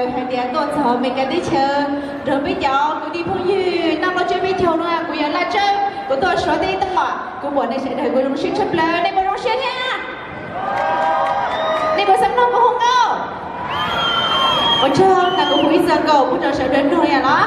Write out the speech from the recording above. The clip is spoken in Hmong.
Hais tias tuaj txog Meskas teb chaws nrog peb cov kwv tij phooj ywg noj lauj tseb peb caug no, kuv yog Laj Tsawb, kuv tuaj suav teb tuaj. Kuv pom nej sawv daws kuv zoo siab tshaj plaws, nej puas zoo siab thiab? Nej puas xav mloog kuv hu nkauj? Ua tsaug, kuv hu ib txoj nkauj pub rau sawv daws mloog yom los.